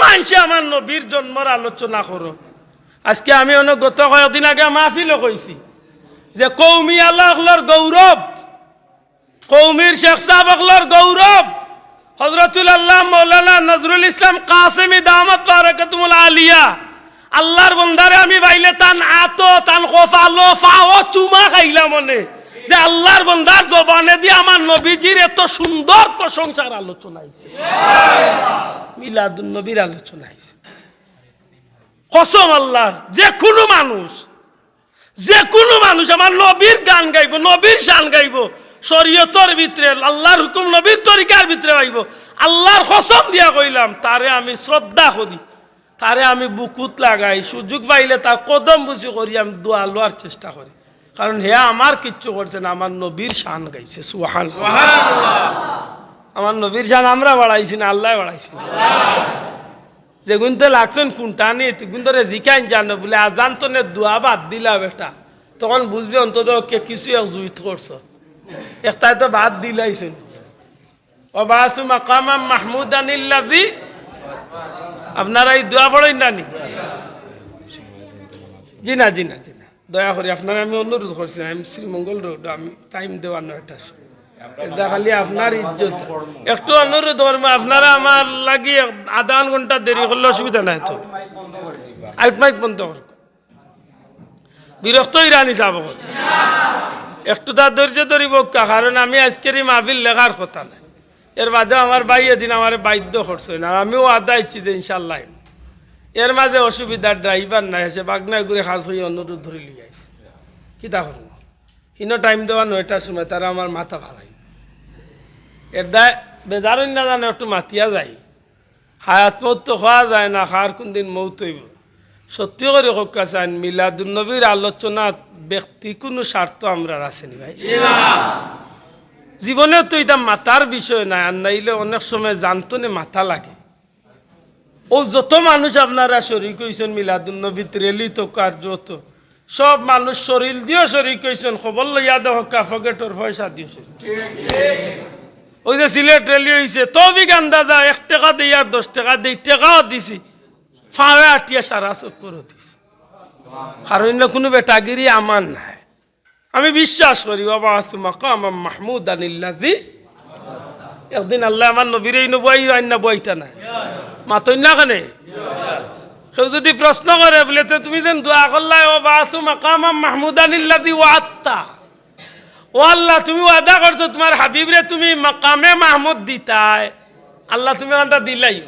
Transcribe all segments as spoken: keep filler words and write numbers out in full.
মানষে আমার নবীর জন্মর আলোচনা করো। আজকে আমি অনেক গত কয়েকদিন আগে মাহফিলও কইছি যে কওমি আলা অকলর গৌরব, কওমির শেখ সাব অকলর গৌরব, হযরতুল আল্লাহ মাওলানা নজরুল ইসলাম কাসেমী দামাত বারাকাতুহুমুল আলিয়া, আল্লাহর বন্দারে আমি পাইলে তান আতো, তান কপালো, পাও চুমা খাইলাম অনে, যে আল্লাহর বন্দার জবানেদি আমার নবীজির এত সুন্দর প্রশংসার আলোচনা অইছে, মিলাদুন নবীর আলোচনা অইছে। কসম আল্লাহর, যে কুনু মানুষ, যে কুনু মানুষ আমার নবীর গান গাইবো, নবীর শান গাইবো, শরীয়তর ভিতরে, আল্লাহর হুকুম নবীর তরিকার ভিতরে পাইবো, আল্লাহর কসম দিয়া কইলাম, তারে আমি শ্রদ্ধা করি, তারে আমি বুকুত লাগাই, সুযোগ পাইলে তার কদম বুসি করি, আমি দোয়া লওয়ার চেষ্টা করি। কারণ হে আমার কিচ্ছু করছে না, আমার নবীর শান গাইছে। সুবহান। আমার নবীর শান আমরা বাড়াইছি না, আল্লায় বাড়াইছে। যেগুনতে লাগছইন কুনটা নি, তুগুন ধরে জিকাইন জানো বুলে, আজান তনে দোয়া বাদ দিলা বেটা, তখন বুঝবে অন্তত কে কিছু এক জুইত করছো, একটায় তো বাদ দিলাইছইন। ওয়াবাসু মাকামাম মাহমুদানিল্লাযী। আপনারা এই দোয়া পড়ইন না নি? জি না, জি না, জি না। দয়া করি আপনারা আমি অনুরোধ করছি, আমি শ্রীমঙ্গল রোড, আমি টাইম দেওয়া নয়টার সময়। এটা খালি আপনার ইজ্জত। একটু অনুরোধ করবো, আপনারা আমার লাগি এক, আধা ঘন্টা দেরি করলে অসুবিধা নাই তো। আউট মাইক বন্ধ করো। বিরক্ত ইরানি সাহেব অকল। একটু তার ধৈর্য ধরিব কা, কারণ আমি আজকের এই মাহফিল লেখার কথা না। এর বাদেও আমার ভাই এদিন আমারে বাধ্য করছে না, আর আমিও আদা ইচ্ছি যে ইনশাল্লাহ। এর মাঝে অসুবিধা ড্রাইভার নাই, এসে বাগনায় ঘুরে খাস হয়ে অনুরোধ ধরে লিয়ে আইস। কিতা করবো? হিনো টাইম দেওয়া নয়টার সময়, তারা আমার মাথা ফালাই। এর দায় বেজার অইন না জানে একটু মাতিয়া যাই। হায়াত মউত তো কওয়া যায় না, কার কুন দিন মউত অইবো। সত্যি করি কউক্কা চাইন, মিলাদুন নবীর আলোচনাত ব্যক্তি কুনু স্বার্থ আমরার আছে নি ভাই? জীবনে তো ইটা মাতার বিষয় নায়, আর নাইলে অনেক সময় জানতো নে মাতা লাগে। অউ যত মানুষ আপনারা শরিক অইছইন মিলাদুন নবীত, র‍্যালি তো কার যত, সব মানুষ শরীর দিও শরিক অইছইন, খবর লইয়া দেখউক্কা পকেটর পয়সা দিও শরিক। অউ যে সিলেট র‍্যালি অইছে, তৌফিক আন্দাজা এক টেকা দেই আর দশ টেকা দেই, টেকাও দিছি, পাওয়ে আটিয়া সারা চক্করও দিছি। কারণ ইনো কুনু বেটাগিরি আমার নায়। আমি বিশ্বাস করি, ওয়াবাসু মাকামাম মাহমুদানিল্লাযী। একদিন আল্লায় আমার নবীরে ইনো বওয়াইবা না বওয়াইতা না? মাতইন না কেনে? কেউ যুদি প্রশ্ন করে বুলে, "তে তুমি যেন দোয়া করলায়, ওয়াবাসু মাকামাম মাহমুদানিল্লাযী ওয়াআদতা।" ও আল্লাহ, তুমি ওয়াদা করছো তুমার হাবিবরে তুমি মাকামে মাহমুদ দিতায়। আল্লাহ, তুমি অখানতা দিলাইও।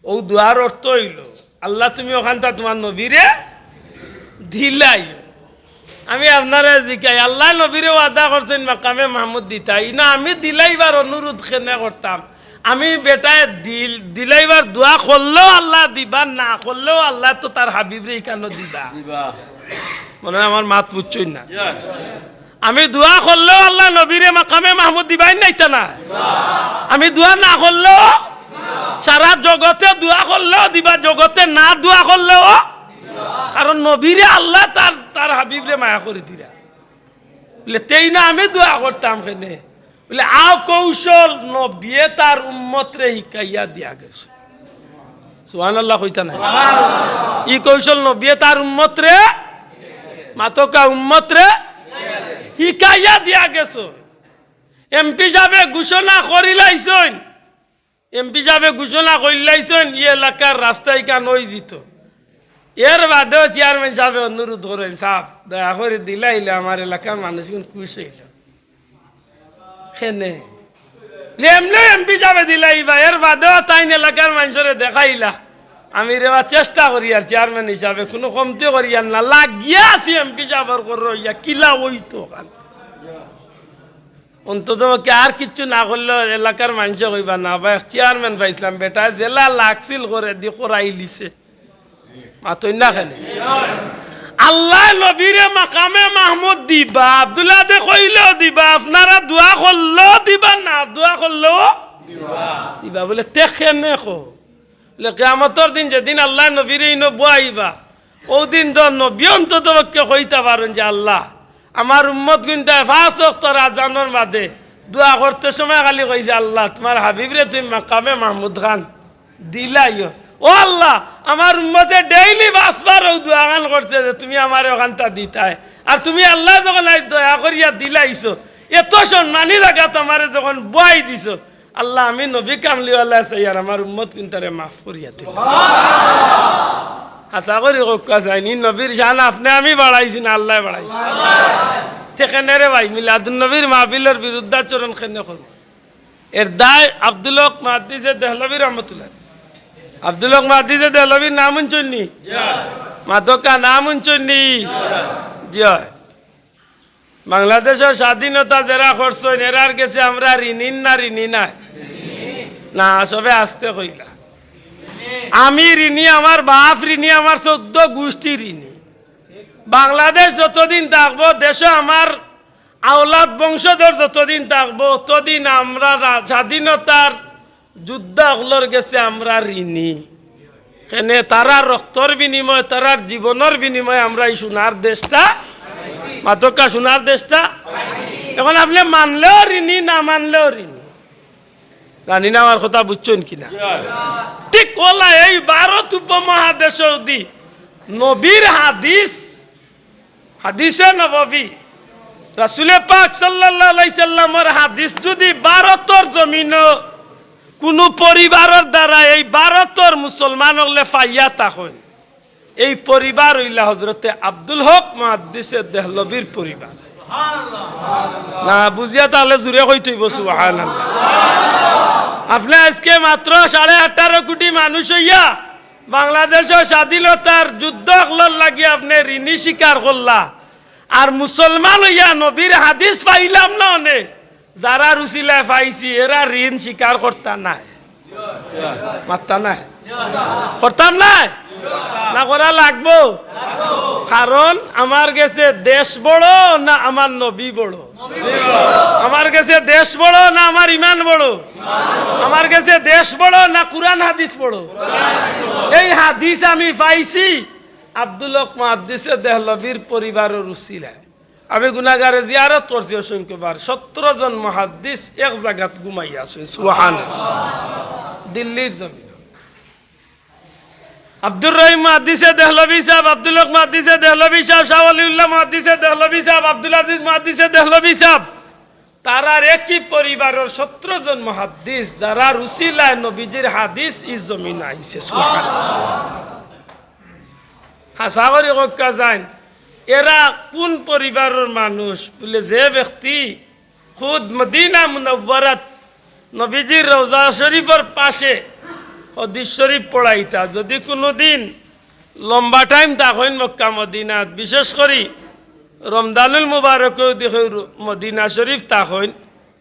অউ দোয়ার অর্থ অইলো, আল্লাহ, তুমি অখানতা তুমার নবীরে দিলাইও। আমি আপনারে জিকাই, আল্লায় নবীরে ওয়াদা করছইন মাকামে মাহমুদ দিতা, ইনো আমি দিলাইবার অনুরোধ কেনে করতাম? আমি বেটায় দিল-, দিলাইবার দোয়া করলেও আল্লায় দিবা, না করলেও আল্লায় তো তার হাবিবরে ইখানো দিবা। দিবা। মনে অয় আমার মাত বুঝছইন না। ইয়া। আমি দোয়া করলেও আল্লায় নবীরে মাকামে মাহমুদ দিবা নি না ইতা না? আমি দোয়া না করলেও, সারা জগতে দোয়া করলেও দিবা, জগতে না দোয়া করলেও। কারণ নবীরে আল্লায় তার, তার হাবিবরে মায়া করি দিরা। বুলে, "তেইন আমি দোয়া করতাম কেনে?" বুলে, "আও কৌশল নবিয়ে তার উম্মতরে হিকাইয়া দিয়া গেছে।" সুবহানাল্লাহ কইতা নায়? ই কৌশল নবিয়ে তার উম্মতরে, মাতউক্কা উম্মতরে হিকাইয়া দিয়া গেছে। এমপি সাবে ঘোষণা করিলাইছইন, এমপি সাবে ঘোষণা করিলাইছইন, ই এলাকার রাস্তা ইখান অইযিতো। এর বাদেও চেয়ারম্যান সাবে অনুরোধ করইন, "সাব, দয়া করি দিলাইলে আমার এলাকার মানুষগুন খুশ অইলো।" কেনে? এমনে এমপি সাবে দিলাইবা, এর বাদেও তাইন এলাকার মানষরে দেখাইলা। আমি রেবা চেষ্টা করিয়ার চেয়ারম্যান হিসাবে, কুনু কমতি করিয়ার না, লাগিয়া আছি এমপি সাবর করো ইয়া, কিলা অইতো অখান। অন্তত পক্ষে আর কিচ্ছু না করলেও এলাকার মানষে কইবা, "না বা, এক চেয়ারম্যান পাইছলাম, বেটায় যেলা লাগছিল করেদি করাইলিছে।" মাতইন না কেনে? আল্লায় নবীরে মাকামে মাহমুদ দিবা, আব্দুল্লাহ দে কইলেও দিবা, আপনারা দোয়া করলেও দিবা, না দোয়া করলেও দিবা। বুলে, "তে কেনে কও?" বুলে, "কিয়ামতর দিন যেদিন আল্লায় নবীরে ইনো বওয়াইবা, অউ দিন তো নবী অন্তত পক্ষে কইতা পারইন যে, 'আল্লাহ, আমার উম্মতগুনতায় পাঁচ ওয়াক্তর আজানর বাদে দোয়া করতে সময় খালি কইছে, আল্লাহ, তুমার হাবিবরে তুমি মাকামে মাহমুদ খান দিলাইও। ও আল্লাহ, আমার উম্মতে ডেইলি পাঁচবার অউ দোয়াখান করছে যে তুমি আমারে অখানতা দিতায়। আর তুমি আল্লায় যখন আইজ দয়া করিয়া দিলাইছো, এত সম্মানী জাগাত আমারে যখন বওয়াই দিছো, আল্লাহ, আমি নবী কামলিওয়ালা চাইয়ার আমার উম্মতকুনতারে মাফ করিয়া দিলাও। হাছা করি কউক্কা চাইন, ই নবীর শান আপনে আমি বাড়াইছি না আল্লায় বাড়াইছে? তে কেনে রে ভাই, মিলাদুন নবীর মাহফিলর বিরুদ্ধাচরণ কেনে করবো? এর দায় আব্দুল হক মুহাদ্দিসে দেহলভী রহমতুল্লাহ। আব্দুল হক মুহাদ্দিসে দেহলভীর নাম হুনছইন নি? মাতউক্কা, নাম হুনছইন নি? জি অয়। বাংলাদেশর স্বাধীনতা যেরা করছইন, এরার গেছে আমরা ঋণী না ঋণী নায়? না, সবে আস্তে কইলা। আমি ঋণী, আমার বাপ ঋণী, আমার চৌদ্দ গুষ্টি ঋণী। বাংলাদেশ যতদিন থাকবো, দেশো আমার আওলাদ বংশধর যতদিন থাকবো, অতদিন আমরা রা-, স্বাধীনতার যোদ্ধা অকলর গেছে আমরা ঋণী। কেনে তারার রক্তর বিনিময়ে, তারার জীবনর বিনিময়ে আমরা ই সোনার দেশটা, মাতউক্কা সোনার দেশটা। এখন আপনে মানলেও ঋণী, না মানলেও ঋণী। জানি না আমার কথা বুঝছইন কিনা। ঠিক অউলা এই ভারত উপমহাদেশো যদি নবীর হাদিস, হাদিসে নববী, রাসুলে পাক সাল্লাল্লাহু আলাইহি সাল্লামর হাদিস যদি ভারতর জমিনো কুনু পরিবারর দ্বারা এই ভারতর মুসলমান অকলে পাইয়া থাকইন, এই পরিবার অইলা হজরতে আব্দুল হক মুহাদ্দিসে দেহলভীর পরিবার। না বুঝিয়া তাইলে জুরে কইতে অইবো সুবহানাল্লাহ। আপনে আইজকে মাত্র সাড়ে আঠারো কোটি মানুষ অইয়া বাংলাদেশো স্বাধীনতার যুদ্ধ অকলর লাগি আপনে ঋণী স্বীকার করলা, আর মুসলমান অইয়া নবীর হাদিস পাইলাম না অনে, যারার উছিলায় পাইছি, এরা ঋণ স্বীকার করতা নায়। মাততা নায়? করতাম নায়? না করা লাগবো? কারণ আমার গেছে দেশ বড় না আমার নবী বড়? আমার গেছে দেশ বড় না আমার ইমান বড়? আমার গেছে দেশ বড় না কুরআন হাদিস বড়? এই হাদিস আমি পাইছি আব্দুল হক মুহাদ্দিসে দেহলভীর পরিবারর উছিলায়। আমি গুনাগারে জিয়ারত করছি অসংখ্যবার। সতেরো জন মুহাদ্দিস এক জাগাত ঘুমাইয়া আছইন। সুবহানাল্লাহ। দিল্লির জমিন। আব্দুর রহিম মুহাদ্দিসে দেহলভী সাহেব, আব্দুল হক মুহাদ্দিসে দেহলভী সাহেব, শাহ ওয়ালিউল্লাহ মুহাদ্দিসে দেহলভী সাহেব, আব্দুল আজিজ মুহাদ্দিসে দেহলভী সাহেব, তারার একই পরিবারর সতেরো জন মুহাদ্দিস, যারার উছিলায় নবীজির হাদিস ই জমিন আইছে। সুবহানাল্লাহ। হাছা করি কউক্কা চাইন, এরা কুন পরিবারর মানুষ? বুলে, যে ব্যক্তি খুদ মদিনা মুনাওয়ারাত নবীজির রওজা শরীফর পাশে হাদিস শরীফ পড়াইতা, যদি কুনুদিন লম্বা টাইম থাকইন মক্কা মদিনাত, বিশেষ করি রমজানুল মুবারকেও যদি কেউ মদিনা শরীফ থাকইন,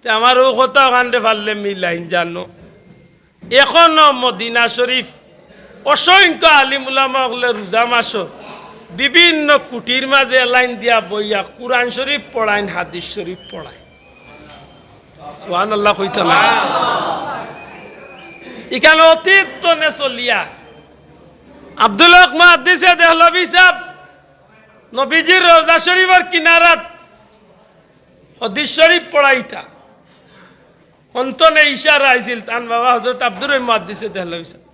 তে আমার অউ কথা অখানরে পারলে মিলাইন জানো। এখনো মদিনা শরীফ অসংখ্য আলিম উলামা অকলে রোজা মাসো বিভিন্ন কুটির মাঝে লাইন দিয়া বইয়া কুরআন শরীফ পড়াইন, হাদিস শরীফ পড়াইন। সুবহানাল্লাহ কইতা না? ইখান অতীত তনে চলিয়া আব্দুল হক মুহাদ্দিসে দেহলভী সাহেব নবীজির রওজা শরীফর কিনারাত হাদিস শরীফ পড়াইতা। অন তনে ইশারা আইছিল, তান বাবা হযরত আব্দুর রহিম মুহাদ্দিসে দেহলভী সাহেব।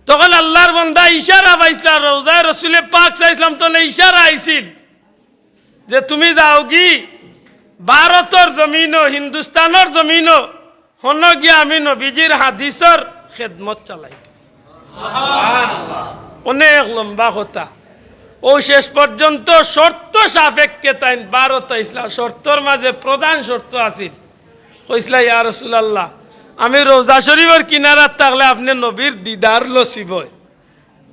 তখন আল্লাহর বান্দা ইশারা পাইছলা, রওজায় রসুলে পাক সাল্লাল্লাহু আলাইহি ওয়াসাল্লাম তনে ইশারা আইছিল যে, "তুমি যাওগি ভারতর জমিনো, হিন্দুস্তানর জমিনো, হনো গিয়া আমি নবীজির হাদিসর খেদমত চালাই।" অনেক লম্বা কথা। অউ শেষ পর্যন্ত শর্ত সাপেক্ষে তাইন ভারত আইছলা। শর্তর মাঝে প্রধান শর্ত আছিল, কইছলা, "ইয়া রাসূলুল্লাহ, আমি রওজা শরীফর কিনারাত থাকলে আপনে নবীর দিদার নসিব অয়।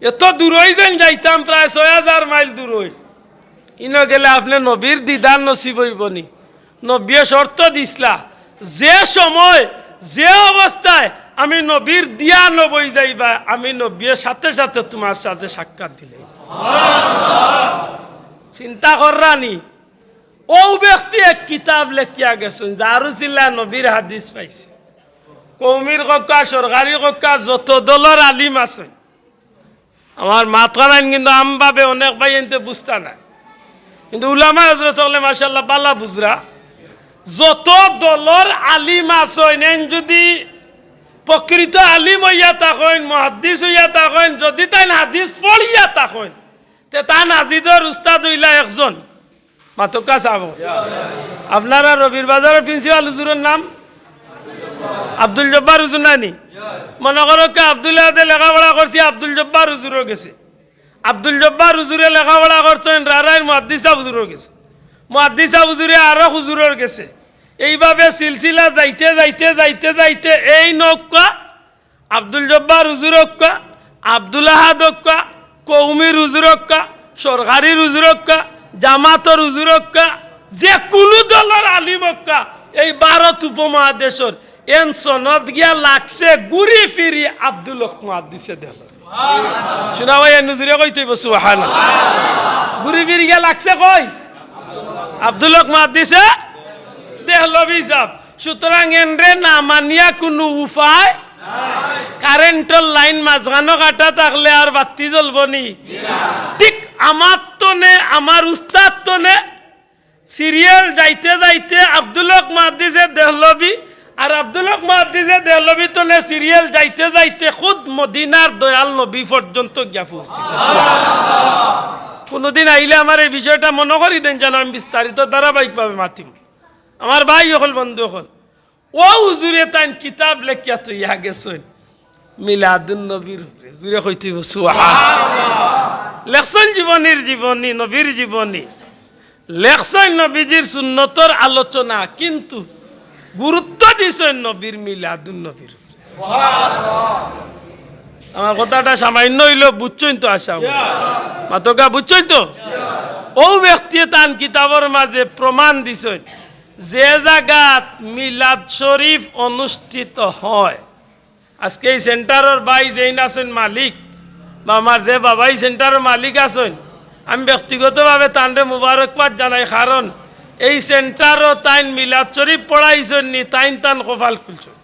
এত দূরই যেন যাইতাম, প্রায় ছয় হাজার মাইল দূরই, ইনো গেলে আপনে নবীর দিদার নসিব অইবো নি?" নবীয়ে শর্ত দিছলা, "যে সময়, যে অবস্থায় আমি নবীর দিয়ান অইযাইবা, আমি নবীয়ে সাথে সাথে তুমার সাথে সাক্ষাৎ দিলে।" চিন্তা কররানি, অউ ব্যক্তি এক কিতাব লেখিয়া গেছইন, যার উছিলায় নবীর হাদিস পাইছি। কওমির কউক্কা, সরকারি কউক্কা, যত দলর আলিম আছইন, আমার মাতখানাইন কিন্তু আমভাবে অনেক ভাইয়াইন্তে বুঝতা নায়, কিন্তু উলামা হযরত অকলে মাশাআল্লাহ ভালা বুঝরা। যত দলর আলিম আছইন, এইন যদি প্রকৃত আলিম অইয়া থাকইন, মুহাদ্দিস অইয়া থাকইন, যুদি তাইন হাদিস পড়িয়া থাকইন, তে তান আজিজর উস্তাদ অইলা একজন। মাতউক্কা সাব। আপনারা রবির বাজারর প্রিন্সিপাল হুজুরর নাম আব্দুল জব্বার হুজুর নায়নি? মনো করউক্কা আব্দুল আহাদে লেখাপড়া করছে আব্দুল জব্বার হুজুরর গেছে, আব্দুল জব্বার হুজুরে লেখাপড়া করছইন রারাইর মুহাদ্দিস সাব হুজুরর গেছে, মুহাদ্দিস সাব হুজুরে আরো হুজুরর গেছে। এইভাবে সিলসিলা যাইতে যাইতে যাইতে যাইতে এই নৌকা আব্দুল জব্বার হুজুর অউক্কা, আব্দুল আহাদ অউক্কা, কওমির হুজুর অউক্কা, সরকারির হুজুর অউক্কা, জামাতর হুজুর অউক্কা, যে কুনু দলর আলিম অউক্কা, এই ভারত উপমহাদেশর এন সনদ গিয়া লাগছে ঘুরি ফিরি আব্দুল হক মুহাদ্দিসে দেহলভি। শুনা ভাই, এ নজরে কইতে অইবো সুবহানাল্লাহ। ঘুরি ফিরি গিয়া লাগছে কই? আব্দুল হক মুহাদ্দিসে দেহলভি সাব। সুতরাং এনরে না মানিয়া কুনু উপায়। কারেন্টর লাইন মাঝখানো কাটা থাকলে আর বাত্তি জ্বলবো নি? ঠিক আমার তনে, আমার উস্তাদ তনে সিরিয়াল যাইতে যাইতে আব্দুল হক মুহাদ্দিসে দেহলভি, আর আব্দুল হক মুহাদ্দিসে দেহলভি তনে সিরিয়াল যাইতে যাইতে খুদ মদিনার দয়াল নবী পর্যন্ত গিয়া পৌঁছিছে। সুবহানাল্লাহ। কুনুদিন আইলে আমার এই বিষয়টা মনো করি দেইন, যেন আমি বিস্তারিত ধারাবাহিকভাবে মাতিমু। আমার ভাই অকল, বন্ধু অকল, অউ হুজুরে তাইন কিতাব লেখিয়া থইয়া গেছইন মিলাদুন নবীর উপরে। জুরে কইতে অইবো সুবহানাল্লাহ। লেখছইন জীবনীর জীবনী, নবীর জীবনী। লেখছইন নবীজির সুন্নতর আলোচনা, কিন্তু গুরুত্ব দিছইন নবীর মিলাদুন নবীর উপরে। আমার কথাটা সামান্য অইলেও বুঝছইন তো আশা করি। মাতউক্কা বুঝছইন তো? অউ ব্যক্তিয়ে তান কিতাবর মাঝে প্রমাণ দিছইন যে জাগাত মিলাদ শরীফ অনুষ্ঠিত হয়, আজকে এই সেন্টারর ভাই যেইন আছইন মালিক, বা আমার যে বাবা এই সেন্টারর মালিক আছইন, আমি ব্যক্তিগতভাবে তানরে মুবারকবাদ জানাই, কারণ এই সেন্টারো তাইন মিলাদ শরীফ পড়াইছইন নি, তাইন তান কপাল খুলছইন।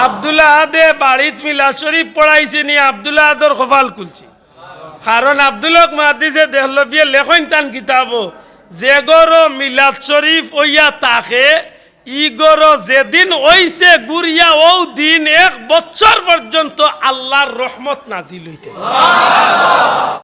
আব্দুল আহাদে বাড়িত মিলাদ শরীফ পড়াইছে নি, আব্দুল আহাদর কপাল খুলছে। কারণ আব্দুল হক মুহাদ্দিসে দেহলভিয়ে লেখইন তান কিতাবো, যে ঘরো মিলাদ শরীফ অইয়া থাকে, ই ঘরো যেদিন অইছে ঘুরিয়া অউ দিন এক বছর পর্যন্ত আল্লার রহমত নাজিল অইতে।